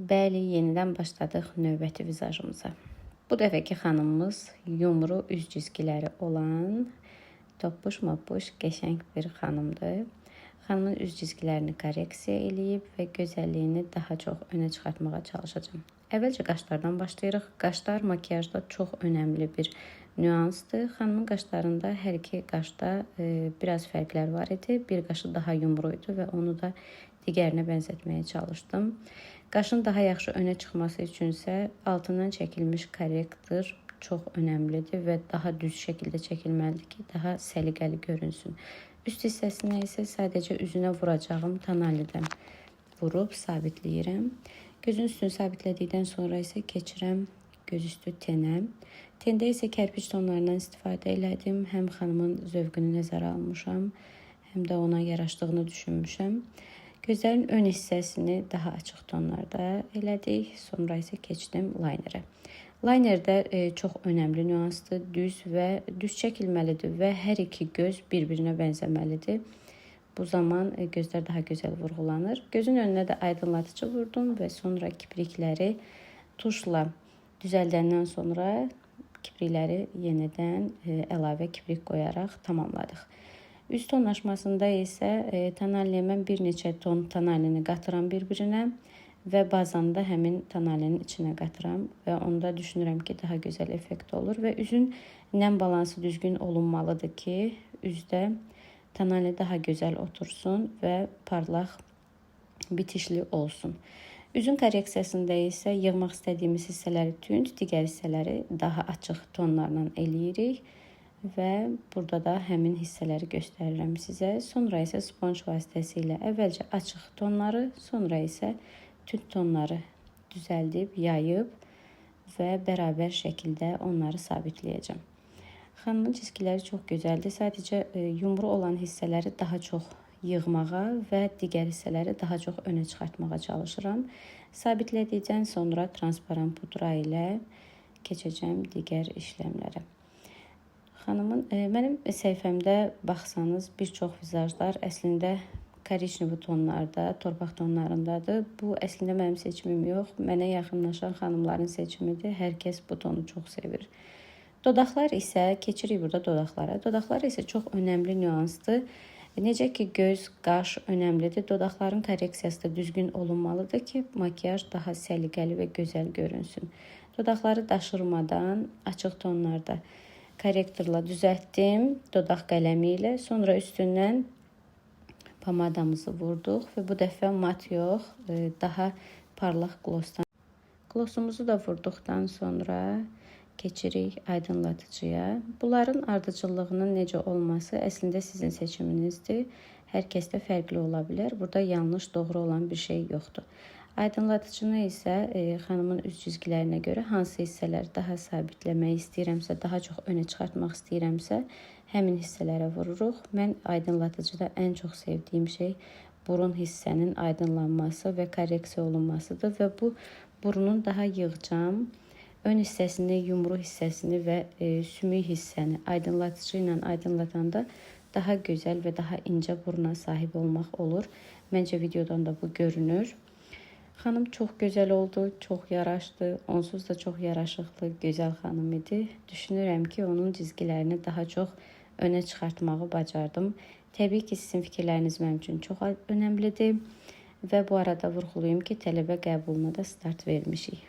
Bəli, yenidən başladıq növbəti vizajımıza. Bu dəfəki xanımımız yumru üz cizgiləri olan toppuş moppuş qəşəng bir xanımdır. Xanımın üz cizgilərini korreksiya eləyib və gözəlliyini daha çox önə çıxartmağa çalışacağam. Əvvəlcə qaşlardan başlayırıq. Qaşlar makiyajda çox önəmli bir nüansdır. Xanımın qaşlarında hər iki qaşda biraz fərqlər var idi. Bir qaşı daha yumru idi və onu da digərinə bənzətməyə çalışdım. Qaşın daha yaxşı önə çıxması üçünsə altından çəkilmiş korrektor çox önəmlidir və daha düz şəkildə çəkilməlidir ki, daha səliqəli görünsün. Üst hissəsinə isə sadəcə üzünə vuracağım tonalidən vurub sabitləyirəm. Gözün üstünü sabitlədikdən sonra isə keçirəm gözüstü tenə. Tendə isə kərpic tonlarından istifadə elədim. Həm xanımın zövqünü nəzərə almışam, həm də ona yaraşdığını düşünmüşəm. Gözlərin ön hissəsini daha açıq tonlarda elədik. Sonra isə keçdim linerə. Liner də çox önəmli nüansdır. Düz və düz çəkilməlidir və hər iki göz bir-birinə bənzəməlidir. Bu zaman gözlər daha gözəl vurğulanır. Gözün önünə də aydınlatıcı vurdum və sonra kiprikləri tuşla düzəldəndən sonra kiprikləri yenidən əlavə kiprik qoyaraq tamamladıq. Üz tonlaşmasında isə tonalliyə mən bir neçə ton tonallini qatıram bir-birinə və bazanı da həmin tonallinin içinə qatıram və onda düşünürəm ki, daha gözəl effekt olur və üzün nəm balansı düzgün olunmalıdır ki, üzdə tonalli daha gözəl otursun və parlaq bitişli olsun. Üzün korreksiyasında isə yığmaq istədiyimiz hissələri tünd, digər hissələri daha açıq tonlarla eləyirik və burada da həmin hissələri göstərirəm sizə. Sonra isə sponj vasitəsilə əvvəlcə açıq tonları, sonra isə tünd tonları düzəldib, yayıb və bərabər şəkildə onları sabitləyəcəm. Xanımın cizgiləri çox gözəldir. Sadəcə yumru olan hissələri daha çox yığmağa və digər hissələri daha çox önə çıxartmağa çalışıram. Sabitlədikdən sonra transparan pudra ilə keçəcəm digər işləmlərə. Xanımın mənim səhifəmdə baxsanız bir çox vizajlar əslində korичневый tonlarda, torpaq tonlarındadır. Bu əslində mənim seçimim yox, mənə yaxınlaşan xanımların seçimidir. Hər kəs bu tonu çox sevir. Dodaqlar isə keçirik burada dodaqlara. Dodaqlar isə çox önəmli nüansdır. Necə ki göz, qaş önəmlidir, dodaqların korreksiyası da düzgün olunmalıdır ki, makiyaj daha səliqəli və gözəl görünsün. Dodaqları daşırmadan açıq tonlarda korrektorla düzəltdim dodaq qələmi ilə. Sonra üstündən pomadamızı vurduq və bu dəfə mat yox, daha parlaq glossdan. Glossumuzu da vurduqdan sonra keçirik aydınlatıcıya. Bunların ardıcıllığının necə olması əslində sizin seçiminizdir. Hər kəsdə fərqli ola bilər. Burada yanlış, doğru olan bir şey yoxdur. Aydınlatıcını isə xanımın üz cizgilərinə görə hansı hissələri daha sabitləmək istəyirəmsə, daha çox önə çıxartmaq istəyirəmsə, həmin hissələrə vururuq. Mən aydınlatıcıda ən çox sevdiyim şey burun hissənin aydınlanması və korreksiya olunmasıdır və bu burunun daha yığcam ön hissəsini, yumru hissəsini və sümük hissəni aydınlatıcı ilə aydınlatanda daha gözəl və daha incə buruna sahib olmaq olur. Məncə videodan da bu görünür. Xanım çox gözəl oldu, çox yaraşdı. Onsuz da çox yaraşıqlı, gözəl xanım idi. Düşünürəm ki, onun cizgilərini daha çox önə çıxartmağı bacardım. Təbii ki, sizin fikirləriniz mənim üçün çox önəmlidir. Və bu arada vurğulayım ki, tələbə qəbuluna da start vermişik.